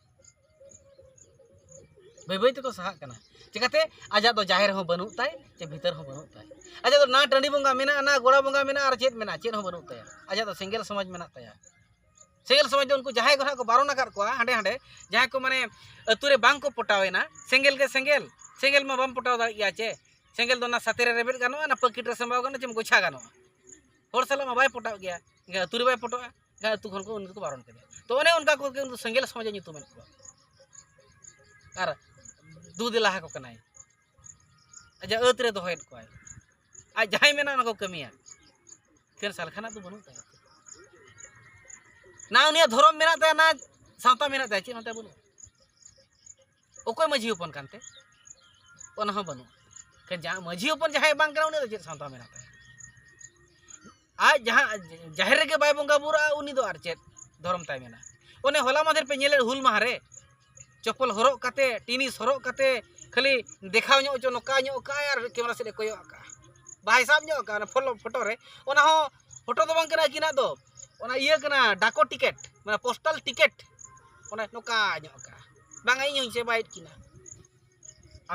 ᱵᱟᱹᱭ ᱵᱟᱹᱭ ᱛᱮᱠᱚ ᱥᱟᱦᱟᱜ ᱠᱟᱱᱟ᱾ ᱪᱤᱠᱟᱹᱛᱮ? ᱟᱡᱟᱜ ᱫᱚ ᱡᱟᱦᱮᱨ ᱦᱚᱸ ᱵᱟᱹᱱᱩᱜ ᱛᱟᱭ, ᱪᱮ ᱵᱷᱤᱛᱟᱹᱨ ᱦᱚᱸ ᱵᱟᱹᱱᱩᱜ ᱛᱟᱭ᱾ ᱟᱡᱟᱜ ᱫᱚ ᱱᱟ ᱴᱟᱺᱰᱤ ᱵᱚᱸᱜᱟ ᱢᱮᱱᱟᱜᱼᱟ, ᱱᱟ ᱜᱚᱲᱟ ᱵᱚᱸᱜᱟ ᱢᱮᱱᱟᱜᱼᱟ, ᱟᱨ ᱪᱮᱫ ᱢᱮᱱᱟᱜᱼᱟ? ᱪᱮᱫ ᱦᱚᱸ ᱵᱟᱹᱱᱩᱜ ᱛᱟᱭᱟ᱾ ᱟᱡᱟᱜ ᱫᱚ ᱥᱮᱸᱜᱮᱞ ᱥᱚᱢᱟᱡᱽ ᱢᱮᱱᱟᱜ ᱛᱟᱭᱟ᱾ ᱥᱮᱸᱜᱮᱞ ᱥᱚᱢᱟᱡᱽ ᱫᱚ ᱩᱱᱠᱩ ᱡᱟᱦᱟᱸᱭ ᱠᱚ ᱱᱟᱦᱟᱜ ᱠᱚ ᱵᱟᱨᱚᱱ ᱟᱠᱟᱫ ᱠᱚᱣᱟ ᱦᱟᱸᱰᱮ ᱦᱟᱸᱰᱮ, ᱡᱟᱦᱟᱸᱭ ᱠᱚ ᱢᱟᱱᱮ ᱟᱹᱛᱩ ᱨᱮ ᱵᱟᱝ ᱠᱚ ᱯᱚᱴᱟᱣ ᱮᱱᱟ, ᱥᱮᱸᱜᱮᱞ ᱜᱮ ᱥᱮᱸᱜᱮᱞ, ᱥᱮᱸᱜᱮᱞ ᱢᱟ ᱵᱟᱢ ᱯᱚᱴᱟᱣ ᱫᱟᱲᱮᱭᱟᱜ ᱜᱮᱭᱟ ᱪᱮ᱾ ᱥᱮᱸᱜᱮᱞ ᱫᱚ ᱚᱱᱟ ᱥᱟᱛᱮ ᱨᱮ ᱨᱮᱵᱮᱫ ᱜᱟᱱᱚᱜᱼᱟ, ᱚᱱᱟ ᱯᱟᱹᱠᱤᱴ ᱨᱮ ᱥᱟᱢᱵᱟᱣ ᱜᱟᱱᱚᱜᱼᱟ, ᱪᱮᱢ ᱜᱚᱪᱷᱟ ᱜᱟᱱᱚᱜᱼᱟ᱾ ᱦᱚᱲ ᱥᱟᱞᱟᱜ ᱢᱟ ᱵᱟᱭ ᱯᱚᱴᱟᱣ ᱜᱮᱭᱟ, ᱮᱱᱠᱷᱟᱱ ᱟᱹᱛᱩ ᱨᱮ ᱵᱟᱭ ᱯᱚᱴᱟᱜᱼᱟ, ᱮᱱᱠᱷᱟᱱ ᱟᱹᱛᱩ ᱠᱷᱚᱱ ᱠᱚ ᱩᱱᱤ ᱫᱚᱠᱚ ᱵᱟᱨᱚᱱ ᱠᱮᱫᱮᱭᱟ᱾ ᱛᱚ ᱚᱱᱮ ᱚᱱᱠᱟ ᱠᱚᱜᱮ ᱩᱱᱤ ᱫᱚ ᱥᱮᱸᱜᱮᱞ ᱥᱚᱢᱟᱡᱽ ᱮ ᱧᱩᱛᱩᱢᱮᱫ ᱠᱚᱣᱟ ᱟᱨ ᱫᱩ ᱫᱮᱞᱟ ᱟᱠᱚ ᱠᱟᱱᱟᱭ, ᱟᱡᱟᱜ ᱟᱹᱛ ᱨᱮ ᱫᱚᱦᱚᱭᱮᱫ ᱠᱚᱣᱟᱭ᱾ ᱟᱡ ᱡᱟᱦᱟᱸᱭ ᱢᱮᱱᱟ ᱚᱱᱟ ᱠᱚ ᱠᱟᱹᱢᱤᱭᱟ᱾ ᱮᱠᱷᱮᱱ ᱥᱟᱞᱠᱷᱟᱱᱟᱜ ᱫᱚ ᱵᱟᱹᱱᱩᱜ ᱛᱟᱭᱟ, ᱱᱟ ᱩᱱᱤᱭᱟᱜ ᱫᱷᱚᱨᱚᱢ ᱢᱮᱱᱟᱜ ᱛᱟᱭᱟ, ᱱᱟ ᱥᱟᱶᱛᱟ ᱢᱮᱱᱟᱜ ᱛᱟᱭᱟ, ᱪᱮᱫ ᱦᱚᱸ ᱛᱟᱭ ᱵᱟᱹᱱᱩᱜ᱾ ᱚᱠᱚᱭ ᱢᱟᱹᱡᱷᱤ ᱦᱚᱯᱚᱱ ᱠᱟᱱᱛᱮ? ᱚᱱᱟ ᱦᱚᱸ ᱵᱟᱹᱱᱩᱜ᱾ ᱮᱠᱷᱮᱱ ᱡᱟᱦᱟᱸ ᱢᱟᱹᱡᱷᱤ ᱦᱚᱯᱚᱱ ᱡᱟᱦᱟᱸᱭ ᱵᱟᱝ ᱠᱟᱱᱟ, ᱩᱱᱤᱭᱟᱜ ᱫᱚ ᱪᱮᱫ ᱥᱟᱶᱛᱟ ᱢᱮᱱᱟᱜ ᱛᱟᱭᱟ? ᱟᱡ ᱡᱟᱦᱟᱸ ᱡᱟᱦᱮᱨ ᱨᱮᱜᱮ ᱵᱟᱭ ᱵᱚᱸᱜᱟ ᱵᱩᱨᱩᱜᱼᱟ, ᱩᱱᱤ ᱫᱚ ᱟᱨ ᱪᱮᱫ ᱫᱷᱚᱨᱚᱢ ᱛᱟᱭ ᱢᱮᱱᱟ? ᱚᱱᱮ ᱦᱚᱞᱟ ᱢᱟᱫᱷᱮᱨ ᱯᱮ ᱧᱮᱞᱮᱫ ᱦᱩᱞ ᱢᱟᱦᱟ ᱨᱮ ᱪᱚᱯᱚᱞ ᱦᱚᱨᱚᱜ ᱠᱟᱛᱮ, ᱴᱤᱱᱤᱥ ᱦᱚᱨᱚᱜ ᱠᱟᱛᱮ, ᱠᱷᱟᱹᱞᱤ ᱫᱮᱠᱷᱟᱣ ᱧᱚᱜ ᱪᱚ, ᱱᱚᱝᱠᱟ ᱧᱚᱜ ᱠᱟᱜᱼᱟᱭ ᱟᱨ ᱠᱮᱢᱮᱨᱟ ᱥᱮᱫ ᱮ ᱠᱚᱭᱚᱜ ᱠᱟᱜᱼᱟ, ᱵᱟᱭ ᱥᱟᱵ ᱧᱚᱜ ᱠᱟᱜᱼᱟ ᱚᱱᱟ ᱯᱷᱳᱴᱳ, ᱯᱷᱳᱴᱳ ᱨᱮ᱾ ᱚᱱᱟ ᱦᱚᱸ ᱯᱷᱳᱴᱳ ᱫᱚ ᱵᱟᱝ ᱠᱟᱱᱟ ᱟᱹᱠᱤᱱᱟᱜ ᱫᱚ, ᱚᱱᱟ ᱤᱭᱟᱹ ᱠᱟᱱᱟ, ᱰᱟᱠᱚ ᱴᱤᱠᱮᱴ, ᱢᱟᱱᱮ ᱯᱳᱥᱴᱟᱞ ᱴᱤᱠᱮᱴ, ᱚᱱᱟ ᱱᱚᱝᱠᱟ ᱧᱚᱜ ᱠᱟᱜᱼᱟ, ᱵᱟᱝᱟ ᱤᱧ ᱦᱚᱸᱧ ᱥᱮᱵᱟᱭᱮᱫ ᱠᱤᱱᱟ᱾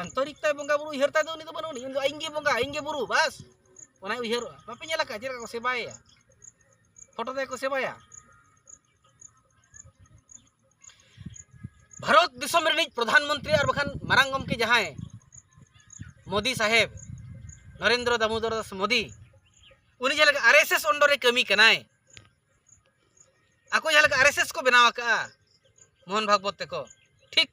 ᱟᱱᱛᱚᱨᱤᱠ ᱛᱟᱭ ᱵᱚᱸᱜᱟ ᱵᱩᱨᱩ ᱩᱭᱦᱟᱹᱨ ᱛᱟᱭ ᱫᱚ ᱩᱱᱤ ᱫᱚ ᱵᱟᱹᱱᱩᱜ ᱟᱹᱱᱤᱡ, ᱩᱱᱤ ᱫᱚ ᱤᱧ ᱜᱮ ᱵᱚᱸᱜᱟ, ᱤᱧ ᱜᱮ ᱵᱩᱨᱩ, ᱵᱟᱥ ᱚᱱᱟᱭ ᱩᱭᱦᱟᱹᱨᱚᱜᱼᱟ᱾ ᱵᱟᱯᱮ ᱧᱮᱞ ᱟᱠᱟᱫᱼᱟ ᱪᱮᱫ ᱞᱮᱠᱟ ᱠᱚ ᱥᱮᱵᱟᱭᱮᱭᱟ? ᱯᱷᱳᱴᱳ ᱛᱮ ᱠᱚ ᱥᱮᱵᱟᱭᱟ᱾ ᱵᱷᱟᱨᱚᱛ ᱫᱤᱥᱚᱢ ᱨᱤᱱᱤᱡ ᱯᱨᱚᱫᱷᱟᱱ ᱢᱚᱱᱛᱨᱤ ᱟᱨ ᱵᱟᱠᱷᱟᱱ ᱢᱟᱨᱟᱝ ᱜᱚᱢᱠᱮ ᱡᱟᱦᱟᱸᱭ ᱢᱳᱫᱤ ᱥᱟᱦᱮᱵᱽ, ᱱᱚᱨᱮᱱᱫᱨᱚ ᱫᱟᱢᱳᱫᱚᱨ ᱫᱟᱥ ᱢᱳᱫᱤ, ᱩᱱᱤ ᱡᱟᱦᱟᱸ ᱞᱮᱠᱟ ᱟᱨ ᱮᱥ ᱮᱥ under ᱨᱮ ᱠᱟᱹᱢᱤ ᱠᱟᱱᱟᱭ, ᱟᱠᱚ ᱡᱟᱦᱟᱸ ᱞᱮᱠᱟ ᱟᱨ ᱮᱥ ᱮᱥ ᱠᱚ ᱵᱮᱱᱟᱣ ᱟᱠᱟᱫᱼᱟ ᱢᱳᱦᱚᱱ ᱵᱷᱟᱜᱽᱵᱚᱛ ᱛᱮᱠᱚ, ᱴᱷᱤᱠ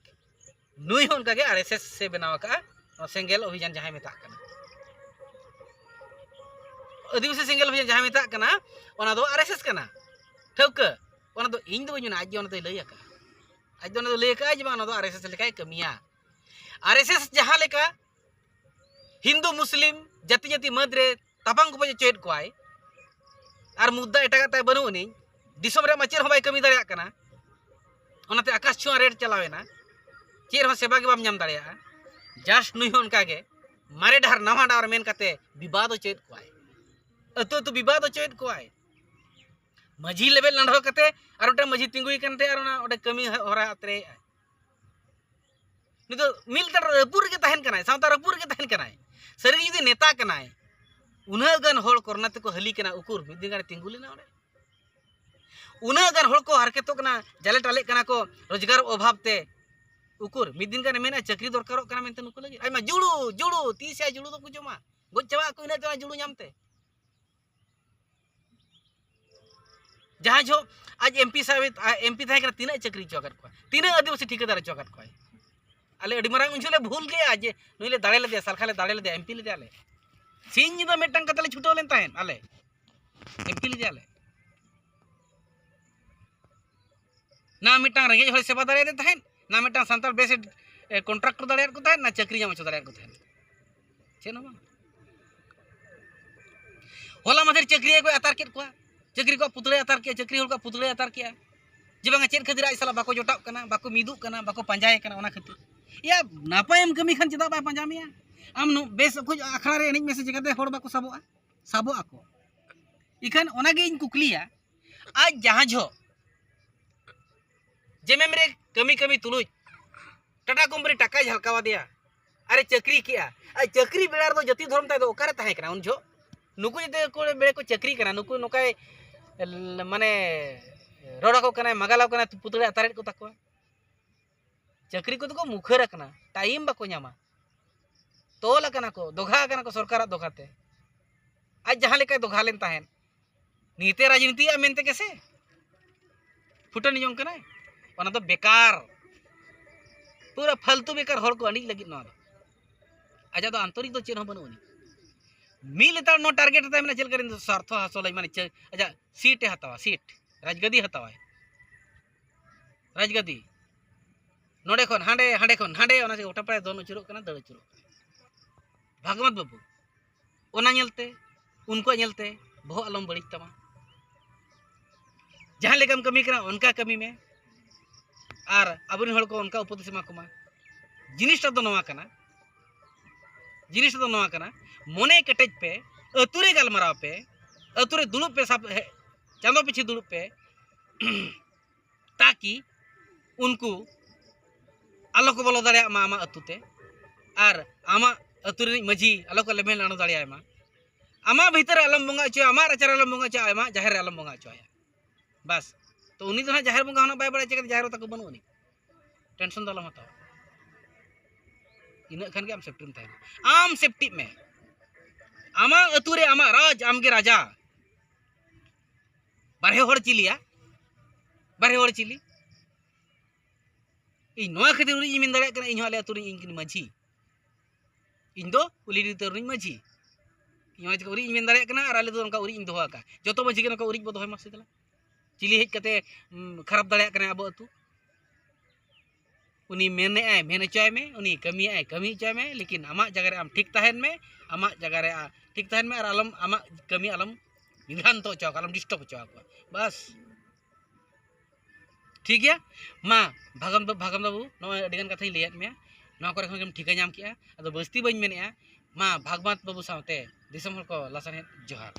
ᱱᱩᱭ ᱦᱚᱸ ᱚᱱᱠᱟᱜᱮ ᱟᱨ ᱮᱥ ᱮᱥ ᱮ ᱵᱮᱱᱟᱣ ᱟᱠᱟᱫᱼᱟ᱾ ᱱᱚᱣᱟ ᱥᱮᱸᱜᱮᱞ ᱚᱵᱷᱤᱡᱟᱱ ᱡᱟᱦᱟᱸᱭ ᱢᱮᱛᱟᱜ ᱠᱟᱱᱟ, ᱟᱹᱫᱤᱵᱟᱹᱥᱤ ᱥᱮᱸᱜᱮᱞ ᱚᱵᱷᱤᱡᱟᱱ ᱡᱟᱦᱟᱸᱭ ᱢᱮᱛᱟᱜ ᱠᱟᱱᱟ, ᱚᱱᱟ ᱫᱚ ᱟᱨ ᱮᱥ ᱮᱥ ᱠᱟᱱᱟ᱾ ᱴᱷᱟᱹᱣᱠᱟᱹ, ᱚᱱᱟ ᱫᱚ ᱤᱧ ᱫᱚ ᱵᱟᱹᱧ ᱢᱮᱱᱟ, ᱟᱡ ᱜᱮ ᱚᱱᱟ ᱫᱚᱭ ᱞᱟᱹᱭ ᱟᱠᱟᱫᱼᱟ᱾ ᱟᱡ ᱫᱚ ᱚᱱᱟ ᱫᱚ ᱞᱟᱹᱭ ᱟᱠᱟᱫᱼᱟᱭ ᱡᱮ ᱵᱟᱝ, ᱚᱱᱟ ᱫᱚ ᱟᱨ ᱮᱥ ᱮᱥ ᱞᱮᱠᱟᱭ ᱠᱟᱹᱢᱤᱭᱟ᱾ ᱟᱨ ᱮᱥ ᱮᱥ ᱡᱟᱦᱟᱸ ᱞᱮᱠᱟ ᱦᱤᱱᱫᱩ ᱢᱩᱥᱞᱤᱢ ᱡᱟᱹᱛᱤ ᱡᱟᱹᱛᱤ ᱢᱟᱹᱫᱽ ᱨᱮ ᱛᱟᱯᱟᱢ ᱠᱚᱯᱚᱡ ᱦᱚᱪᱚᱭᱮᱫ ᱠᱚᱣᱟᱭ, ᱟᱨ ᱢᱩᱫᱽᱫᱟ ᱮᱴᱟᱜᱟᱜ ᱛᱟᱭ ᱵᱟᱹᱱᱩᱜ ᱟᱹᱱᱤᱡ, ᱫᱤᱥᱚᱢ ᱨᱮᱭᱟᱜ ᱢᱟ ᱪᱮᱫ ᱦᱚᱸ ᱵᱟᱭ ᱠᱟᱹᱢᱤ ᱫᱟᱲᱮᱭᱟᱜ ᱠᱟᱱᱟ, ᱚᱱᱟᱛᱮ ᱟᱠᱟᱥ ᱪᱷᱩᱣᱟᱹ ᱨᱮᱴ ᱪᱟᱞᱟᱣ ᱮᱱᱟ, ᱪᱮᱫ ᱦᱚᱸ ᱥᱮᱵᱟ ᱜᱮ ᱵᱟᱢ ᱧᱟᱢ ᱫᱟᱲᱮᱭᱟᱜᱼᱟ᱾ ᱡᱟᱥᱴ ᱱᱩᱭ ᱦᱚᱸ ᱚᱱᱠᱟᱜᱮ ᱢᱟᱨᱮ ᱰᱟᱦᱟᱨ ᱱᱟᱣᱟ ᱰᱟᱦᱟᱨ ᱢᱮᱱ ᱠᱟᱛᱮ ᱵᱤᱵᱟᱫ ᱦᱚᱪᱚᱭᱮᱫ ᱠᱚᱣᱟᱭ, ᱟᱹᱛᱩ ᱟᱹᱛᱩ ᱵᱤᱵᱟᱫ ᱦᱚᱪᱚᱭᱮᱫ ᱠᱚᱣᱟᱭ᱾ ᱢᱟᱹᱡᱷᱤ ᱞᱮᱵᱮᱞ ᱞᱟᱸᱰᱷᱟᱣ ᱠᱟᱛᱮ ᱟᱨ ᱢᱤᱫᱴᱟᱝ ᱢᱟᱹᱡᱷᱤ ᱛᱤᱸᱜᱩᱭ ᱠᱟᱱᱛᱮ ᱟᱨ ᱚᱱᱟ ᱚᱸᱰᱮ ᱠᱟᱹᱢᱤ ᱦᱚᱨᱟ ᱟᱛᱨᱮᱭᱮᱫᱼᱟᱭ᱾ ᱱᱤᱛᱚᱜ ᱢᱤᱫ ᱞᱮᱛᱟᱲ ᱨᱟᱹᱯᱩᱫ ᱨᱮᱜᱮ ᱛᱟᱦᱮᱱ ᱠᱟᱱᱟᱭ, ᱥᱟᱶᱛᱟ ᱨᱟᱹᱯᱩᱫ ᱨᱮᱜᱮ ᱛᱟᱦᱮᱱ ᱠᱟᱱᱟᱭ᱾ ᱥᱟᱹᱨᱤ ᱜᱮ ᱡᱩᱫᱤ ᱱᱮᱛᱟ ᱠᱟᱱᱟᱭ, ᱩᱱᱟᱹᱜ ᱜᱟᱱ ᱦᱚᱲ ᱠᱚᱨᱳᱱᱟ ᱛᱮᱠᱚ ᱦᱟᱹᱞᱤ ᱠᱟᱱᱟ, ᱩᱠᱩᱨ ᱢᱤᱫ ᱫᱤᱱ ᱜᱟᱱᱮ ᱛᱤᱸᱜᱩ ᱞᱮᱱᱟ ᱚᱸᱰᱮ? ᱩᱱᱟᱹᱜ ᱜᱟᱱ ᱦᱚᱲ ᱠᱚ ᱦᱟᱨᱠᱮᱛᱚᱜ ᱠᱟᱱᱟ, ᱡᱟᱞᱮ ᱴᱟᱞᱮᱜ ᱠᱟᱱᱟ ᱠᱚ ᱨᱳᱡᱽᱜᱟᱨ ᱚᱵᱷᱟᱵ ᱛᱮ, ᱩᱠᱩᱨ ᱢᱤᱫ ᱫᱤᱱ ᱜᱟᱱᱮ ᱢᱮᱱᱟ ᱪᱟᱹᱠᱨᱤ ᱫᱚᱨᱠᱟᱨᱚᱜ ᱠᱟᱱᱟ ᱢᱮᱱᱛᱮ ᱱᱩᱠᱩ ᱞᱟᱹᱜᱤᱫ? ᱟᱭᱢᱟ ᱡᱩᱲᱩ ᱡᱩᱲᱩ, ᱛᱤᱥ ᱭᱟ ᱡᱩᱲᱩ ᱫᱚᱠᱚ ᱡᱚᱢᱟ? ᱜᱚᱡ ᱪᱟᱵᱟᱜ ᱟᱠᱚ ᱤᱱᱟᱹᱜ ᱛᱮ ᱚᱱᱟ ᱡᱩᱲᱩ ᱧᱟᱢ ᱛᱮ᱾ ᱡᱟᱦᱟᱸ ᱡᱚᱦᱚᱜ ᱟᱡ ᱮᱢ ᱯᱤ ᱥᱟᱵ, ᱮᱢ ᱯᱤ ᱛᱟᱦᱮᱸ ᱠᱟᱱᱟ, ᱛᱤᱱᱟᱹᱜ ᱪᱟᱹᱠᱨᱤ ᱦᱚᱪᱚ ᱟᱠᱟᱫ ᱠᱚᱣᱟ, ᱛᱤᱱᱟᱹᱜ ᱟᱹᱫᱤᱵᱟᱹᱥᱤ ᱴᱷᱤᱠᱟᱹᱫᱟᱨ ᱦᱚᱪᱚ ᱟᱠᱟᱫ ᱠᱚᱣᱟᱭ? ᱟᱞᱮ ᱟᱹᱰᱤ ᱢᱟᱨᱟᱝ ᱩᱱ ᱡᱚᱦᱚᱜ ᱞᱮ ᱵᱷᱩᱞ ᱠᱮᱜᱼᱟ ᱡᱮ ᱱᱩᱭ ᱞᱮ ᱫᱟᱲᱮ ᱞᱮᱫᱮᱭᱟ, ᱥᱟᱞᱠᱷᱟ ᱞᱮ ᱫᱟᱲᱮ ᱞᱮᱫᱮᱭᱟ, ᱮᱢ ᱯᱤ ᱞᱮᱫᱮᱭᱟᱞᱮ᱾ ᱥᱤᱧ ᱧᱤᱫᱟᱹ ᱢᱤᱫᱴᱟᱝ ᱠᱟᱛᱮ ᱞᱮ ᱪᱷᱩᱴᱟᱹᱣ ᱞᱮᱱ ᱛᱟᱦᱮᱸᱫ ᱟᱞᱮ, ᱮᱢ ᱯᱤ ᱞᱮᱫᱮᱭᱟᱞᱮ᱾ ᱱᱟ ᱢᱤᱫᱴᱟᱝ ᱨᱮᱸᱜᱮᱡ ᱦᱚᱲᱮ ᱥᱮᱵᱟ ᱫᱟᱲᱮᱭᱟᱫᱮ ᱛᱟᱦᱮᱸᱫ, ᱱᱟ ᱢᱤᱫᱴᱟᱝ ᱥᱟᱱᱛᱟᱲ ᱵᱮᱥ ᱮ ᱠᱚᱱᱴᱨᱟᱠᱴᱚᱨ ᱫᱟᱲᱮᱭᱟᱫ ᱠᱚ ᱛᱟᱦᱮᱸᱫ, ᱱᱟ ᱪᱟᱹᱠᱨᱤ ᱧᱟᱢ ᱦᱚᱪᱚ ᱫᱟᱲᱮᱭᱟᱫ ᱠᱚ ᱛᱟᱦᱮᱸᱫ᱾ ᱪᱮᱫ ᱦᱚᱸ ᱵᱟᱝ᱾ ᱦᱚᱞᱟ ᱢᱟᱫᱷᱮᱨ ᱪᱟᱹᱠᱨᱤᱭᱟᱹ ᱠᱚᱭ ᱟᱛᱟᱨ ᱠᱮᱫ ᱠᱚᱣᱟ, ᱪᱟᱹᱠᱨᱤ ᱠᱚᱣᱟᱜ ᱯᱩᱛᱲᱟᱹᱭ ᱟᱛᱟᱨ ᱠᱮᱫᱼᱟ, ᱪᱟᱹᱠᱨᱤ ᱦᱚᱲ ᱠᱚᱣᱟᱜ ᱯᱩᱛᱲᱟᱹᱭ ᱟᱛᱟᱨ ᱠᱮᱫᱼᱟ᱾ ᱡᱮ ᱵᱟᱝᱟ, ᱪᱮᱫ ᱠᱷᱟᱹᱛᱤᱨ ᱟᱡ ᱥᱟᱞᱟᱜ ᱵᱟᱠᱚ ᱡᱚᱴᱟᱜ ᱠᱟᱱᱟ, ᱵᱟᱠᱚ ᱢᱤᱫᱚᱜ ᱠᱟᱱᱟ, ᱵᱟᱠᱚ ᱯᱟᱸᱡᱟᱭᱮ ᱠᱟᱱᱟ, ᱚᱱᱟ ᱠᱷᱟᱹᱛᱤᱨ᱾ ᱭᱟ, ᱱᱟᱯᱟᱭᱮᱢ ᱠᱟᱹᱢᱤ ᱠᱷᱟᱱ ᱪᱮᱫᱟᱜ ᱵᱟᱭ ᱯᱟᱸᱡᱟ ᱢᱮᱭᱟ? ᱟᱢ ᱱᱩ-, ᱵᱮᱥ ᱚᱠᱚᱡ ᱟᱠᱷᱲᱟ ᱨᱮ ᱮᱱᱮᱡ ᱢᱮᱥᱮ, ᱪᱤᱠᱟᱹᱛᱮ ᱦᱚᱲ ᱵᱟᱠᱚ ᱥᱟᱵᱚᱜᱼᱟ? ᱥᱟᱵᱚᱜ ᱟᱠᱚ᱾ ᱤᱠᱷᱟᱹᱱ ᱚᱱᱟᱜᱮ ᱤᱧ ᱠᱩᱠᱞᱤᱭᱟ, ᱟᱡ ᱡᱟᱦᱟᱸ ᱡᱚᱦᱚᱜ ᱡᱮᱢᱮᱢ ᱨᱮ ᱠᱟᱹᱢᱤ ᱠᱟᱹᱢᱤ ᱛᱩᱞᱩᱡ ᱴᱟᱴᱟ ᱠᱳᱢᱯᱟᱱᱤ ᱴᱟᱠᱟᱭ ᱡᱷᱟᱞᱠᱟᱣ ᱟᱫᱮᱭᱟ, ᱟᱨᱮ ᱪᱟᱹᱠᱨᱤ ᱠᱮᱜᱼᱟ᱾ ᱟᱨ ᱪᱟᱹᱠᱨᱤ ᱵᱮᱲᱟ ᱨᱮᱫᱚ ᱡᱟᱹᱛᱤ ᱫᱷᱚᱨᱚᱢ ᱛᱟᱭ ᱫᱚ ᱚᱠᱟᱨᱮ ᱛᱟᱦᱮᱸ ᱠᱟᱱᱟ ᱩᱱ ᱡᱚᱦᱚᱜ? ᱱᱩᱠᱩ ᱡᱩᱫᱤ ᱠᱚ ᱵᱮᱲᱮ ᱠᱚ ᱪᱟᱹᱠᱨᱤ ᱠᱟᱱᱟ, ᱱᱩᱠᱩ ᱱᱚᱝᱠᱟᱭ, ᱢᱟᱱᱮ, ᱨᱚᱲ ᱟᱠᱚ ᱠᱟᱱᱟᱭ, ᱢᱟᱜᱟᱞ ᱟᱠᱚ ᱠᱟᱱᱟᱭ, ᱯᱩᱛᱲᱟᱹ ᱟᱛᱟᱨᱮᱫ ᱠᱚ ᱛᱟᱠᱚᱣᱟ᱾ ᱪᱟᱹᱠᱨᱤ ᱠᱚᱫᱚ ᱠᱚ ᱢᱩᱠᱷᱟᱹᱨ ᱟᱠᱟᱱᱟ, ᱴᱟᱭᱤᱢ ᱵᱟᱠᱚ ᱧᱟᱢᱟ᱾ ᱛᱚᱞ ᱟᱠᱟᱱᱟ ᱠᱚ, ᱫᱚᱜᱷᱟ ᱟᱠᱟᱱᱟ ᱠᱚ ᱥᱚᱨᱠᱟᱨᱟᱜ ᱫᱚᱜᱷᱟ ᱛᱮ᱾ ᱟᱡ ᱡᱟᱦᱟᱸ ᱞᱮᱠᱟᱭ ᱫᱚᱜᱷᱟ ᱞᱮᱱ ᱛᱟᱦᱮᱸᱫ, ᱱᱤᱛᱮ ᱨᱟᱡᱽᱱᱤᱛᱤᱭᱟ ᱢᱮᱱᱛᱮ ᱜᱮᱥᱮ ᱯᱷᱩᱴᱟᱹᱱ ᱡᱚᱝ ᱠᱟᱱᱟᱭ᱾ ᱚᱱᱟ ᱫᱚ ᱵᱮᱠᱟᱨ, ᱯᱩᱨᱟᱹ ᱯᱷᱟᱞᱛᱩ ᱵᱮᱠᱟᱨ ᱦᱚᱲ ᱠᱚ ᱟᱹᱰᱤᱡ ᱞᱟᱹᱜᱤᱫ ᱱᱚᱣᱟ ᱫᱚ᱾ ᱟᱡᱟᱜ ᱫᱚ ᱟᱱᱛᱚᱨᱤᱠ ᱫᱚ ᱪᱮᱫ ᱦᱚᱸ ᱵᱟᱹᱱᱩᱜ ᱟᱹᱱᱤᱡ᱾ ᱢᱤᱫ ᱞᱮᱛᱟᱲ ᱱᱚᱣᱟ ᱴᱟᱨᱜᱮᱴ ᱛᱟᱭ ᱢᱮᱱᱟᱜᱼᱟ, ᱪᱮᱫ ᱞᱮᱠᱟ ᱨᱮᱱ ᱥᱟᱨᱛᱷᱚ ᱦᱟᱥᱚᱞᱟᱭ, ᱢᱟᱱᱮ ᱪᱮᱫ, ᱟᱡᱟᱜ ᱥᱤᱴ ᱮ ᱦᱟᱛᱟᱣᱟ, ᱥᱤᱴ, ᱨᱟᱡᱽᱜᱟᱹᱫᱤ ᱦᱟᱛᱟᱣᱟᱭ, ᱨᱟᱡᱽᱜᱟᱹᱫᱤ᱾ ᱱᱚᱰᱮ ᱠᱷᱚᱱ ᱦᱟᱸᱰᱮ, ᱦᱟᱸᱰᱮ ᱠᱷᱚᱱ ᱱᱟᱸᱰᱮ, ᱚᱱᱟ ᱜᱚᱴᱟ ᱯᱟᱲᱟᱭ ᱫᱚᱱ ᱟᱹᱪᱩᱨᱚᱜ ᱠᱟᱱᱟ, ᱫᱟᱹᱲ ᱟᱹᱪᱩᱨᱚᱜ ᱠᱟᱱᱟ᱾ ᱵᱷᱟᱜᱽᱣᱟᱱ ᱵᱟᱹᱵᱩ, ᱚᱱᱟ ᱧᱮᱞᱛᱮ, ᱩᱱᱠᱩᱣᱟᱜ ᱧᱮᱞᱛᱮ ᱵᱚᱦᱚᱜ ᱟᱞᱚᱢ ᱵᱟᱹᱲᱤᱡ ᱛᱟᱢᱟ᱾ ᱡᱟᱦᱟᱸ ᱞᱮᱠᱟᱢ ᱠᱟᱹᱢᱤ ᱠᱟᱱᱟ, ᱚᱱᱠᱟ ᱠᱟᱹᱢᱤ ᱢᱮ᱾ ᱟᱨ ᱟᱵᱚᱨᱮᱱ ᱦᱚᱲ ᱠᱚ ᱚᱱᱠᱟ ᱩᱯᱚᱫᱮᱥ ᱮᱢᱟ ᱠᱚᱢᱟ᱾ ᱡᱤᱱᱤᱥᱴᱟ ᱫᱚ ᱱᱚᱣᱟ ᱠᱟᱱᱟ, ᱡᱤᱱᱤᱥᱴᱟ ᱫᱚ ᱱᱚᱣᱟ ᱠᱟᱱᱟ, ᱢᱚᱱᱮ ᱠᱮᱴᱮᱡ ᱯᱮ, ᱟᱹᱛᱩ ᱨᱮ ᱜᱟᱞᱢᱟᱨᱟᱣ ᱯᱮ, ᱟᱹᱛᱩ ᱨᱮ ᱫᱩᱲᱩᱵ ᱯᱮ, ᱥᱟᱵ ᱦᱮ-, ᱪᱟᱸᱫᱚ ᱯᱤᱪᱷᱤ ᱫᱩᱲᱩᱵ ᱯᱮ, ᱛᱟᱠᱤ ᱩᱱᱠᱩ ᱟᱞᱚ ᱠᱚ ᱵᱚᱞᱚ ᱫᱟᱲᱮᱭᱟᱜ ᱢᱟ ᱟᱢᱟᱜ ᱟᱹᱛᱩ ᱛᱮ, ᱟᱨ ᱟᱢᱟᱜ ᱟᱹᱛᱩ ᱨᱤᱱᱤᱡ ᱢᱟᱹᱡᱷᱤ ᱟᱞᱚ ᱠᱚ ᱞᱮᱢᱮ ᱞᱟᱲᱚ ᱫᱟᱲᱮᱭᱟᱭ ᱢᱟ᱾ ᱟᱢᱟᱜ ᱵᱷᱤᱛᱟᱹᱨ ᱨᱮ ᱟᱞᱚᱢ ᱵᱚᱸᱜᱟ ᱦᱚᱪᱚᱭᱟ, ᱟᱢᱟᱜ ᱨᱟᱪᱟ ᱨᱮ ᱟᱞᱚᱢ ᱵᱚᱸᱜᱟ ᱦᱚᱪᱚᱭᱟ, ᱟᱢᱟᱜ ᱡᱟᱦᱮᱨ ᱨᱮ ᱟᱞᱚᱢ ᱵᱚᱸᱜᱟ ᱦᱚᱪᱚᱭᱟ᱾ ᱵᱟᱥ, ᱛᱚ ᱩᱱᱤ ᱫᱚ ᱦᱟᱸᱜ ᱡᱟᱦᱮᱨ ᱵᱚᱸᱜᱟ ᱦᱚᱸ ᱱᱟᱜ ᱵᱟᱭ ᱵᱟᱲᱟᱭᱟ, ᱪᱤᱠᱟᱹᱛᱮ ᱡᱟᱦᱮᱨ ᱛᱟᱠᱚ ᱵᱟᱹᱱᱩᱜ ᱟᱹᱱᱤᱡ᱾ ᱴᱮᱱᱥᱚᱱ ᱫᱚ ᱟᱞᱚᱢ ᱦᱟᱛᱟᱣᱟ᱾ ᱤᱱᱟᱹᱜ ᱠᱷᱟᱱ ᱜᱮ ᱟᱢ ᱥᱮᱯᱴᱤᱢ ᱛᱟᱦᱮᱱᱟ᱾ ᱟᱢ ᱥᱮᱯᱴᱤᱜ ᱢᱮ᱾ ᱟᱢᱟᱜ ᱟᱹᱛᱩ ᱨᱮ ᱟᱢᱟᱜ ᱨᱟᱡᱽ, ᱟᱢᱜᱮ ᱨᱟᱡᱟ᱾ ᱵᱟᱨᱦᱮ ᱦᱚᱲ ᱪᱤᱞᱤᱭᱟ? ᱵᱟᱨᱦᱮ ᱦᱚᱲ ᱪᱤᱞᱤ? ᱤᱧ ᱱᱚᱣᱟ ᱠᱷᱟᱹᱛᱤᱨ ᱩᱱᱤ ᱤᱧ ᱢᱮᱱ ᱫᱟᱲᱮᱭᱟᱜ ᱠᱟᱱᱟ, ᱤᱧ ᱦᱚᱸ ᱟᱞᱮ ᱟᱹᱛᱩ ᱨᱤᱧ, ᱤᱧ ᱢᱟᱹᱡᱷᱤ᱾ ᱤᱧ ᱫᱚ ᱩᱞᱤᱰᱤ ᱩᱛᱟᱹᱨ ᱨᱤᱧ ᱢᱟᱹᱡᱷᱤ᱾ ᱤᱧ ᱚᱱᱟ ᱪᱤᱠᱟᱹ ᱩᱨᱤᱡ ᱤᱧ ᱢᱮᱱ ᱫᱟᱲᱮᱭᱟᱜ ᱠᱟᱱᱟ, ᱟᱨ ᱟᱞᱮ ᱫᱚ ᱚᱱᱠᱟ ᱩᱨᱤᱡ ᱤᱧ ᱫᱚᱦᱚ ᱟᱠᱟᱫᱼᱟ᱾ ᱡᱚᱛᱚ ᱢᱟᱹᱡᱷᱤ ᱜᱮ ᱱᱚᱝᱠᱟ ᱩᱨᱤᱡ ᱵᱚ ᱫᱚᱦᱚᱭ ᱢᱟ ᱥᱮ ᱫᱮᱞᱟ᱾ ᱪᱤᱞᱤ ᱦᱮᱡ ᱠᱟᱛᱮ, ᱩᱢ, ᱠᱷᱟᱨᱟᱯ ᱫᱟᱲᱮᱭᱟᱜ ᱠᱟᱱᱟᱭ ᱟᱵᱚ ᱟᱹᱛᱩ? ᱩᱱᱤ ᱢᱮᱱᱮᱫᱼᱟᱭ, ᱢᱮᱱ ᱦᱚᱪᱚᱭ ᱢᱮ, ᱩᱱᱤ ᱠᱟᱹᱢᱤᱭᱮᱫᱼᱟᱭ, ᱠᱟᱹᱢᱤ ᱦᱚᱪᱚᱭ ᱢᱮ, ᱞᱮᱠᱤᱱ ᱟᱢᱟᱜ ᱡᱟᱭᱜᱟ ᱨᱮ ᱟᱢ ᱴᱷᱤᱠ ᱛᱟᱦᱮᱱ ᱢᱮ, ᱟᱢᱟᱜ ᱡᱟᱭᱜᱟ ᱨᱮ ᱟ-, ᱴᱷᱤᱠ ᱛᱟᱦᱮᱱ ᱢᱮ, ᱟᱨ ᱟᱞᱚᱢ, ᱟᱢᱟᱜ ᱠᱟᱹᱢᱤ ᱟᱞᱚᱢ ᱵᱤᱵᱷᱨᱟᱱᱛᱚ ᱦᱚᱪᱚ ᱟᱠᱚᱣᱟ, ᱟᱞᱚᱢ ᱰᱤᱥᱴᱟᱵᱽ ᱦᱚᱪᱚ ᱟᱠᱚᱣᱟ᱾ ᱵᱟᱥ, ᱴᱷᱤᱠ ᱜᱮᱭᱟ᱾ ᱢᱟ, ᱵᱷᱟᱜᱟᱱ ᱵᱟ-, ᱵᱷᱟᱜᱟᱱ ᱵᱟᱹᱵᱩ, ᱱᱚᱜᱼᱚᱭ ᱟᱹᱰᱤᱜᱟᱱ ᱠᱟᱛᱷᱟᱧ ᱞᱟᱹᱭᱟᱫ ᱢᱮᱭᱟ, ᱱᱚᱣᱟ ᱠᱚᱨᱮ ᱠᱷᱚᱱ ᱜᱮᱢ ᱴᱷᱤᱠᱟᱹ ᱧᱟᱢ ᱠᱮᱜᱼᱟ᱾ ᱟᱫᱚ ᱵᱟᱹᱥᱛᱤ ᱵᱟᱹᱧ ᱢᱮᱱᱮᱫᱼᱟ᱾ ᱢᱟ, ᱵᱷᱟᱜᱽᱢᱟᱛ ᱵᱟᱹᱵᱩ ᱥᱟᱶᱛᱮ ᱫᱤᱥᱚᱢ ᱦᱚᱲ ᱠᱚ ᱞᱟᱥᱟᱲᱦᱮᱫ ᱡᱚᱦᱟᱨ᱾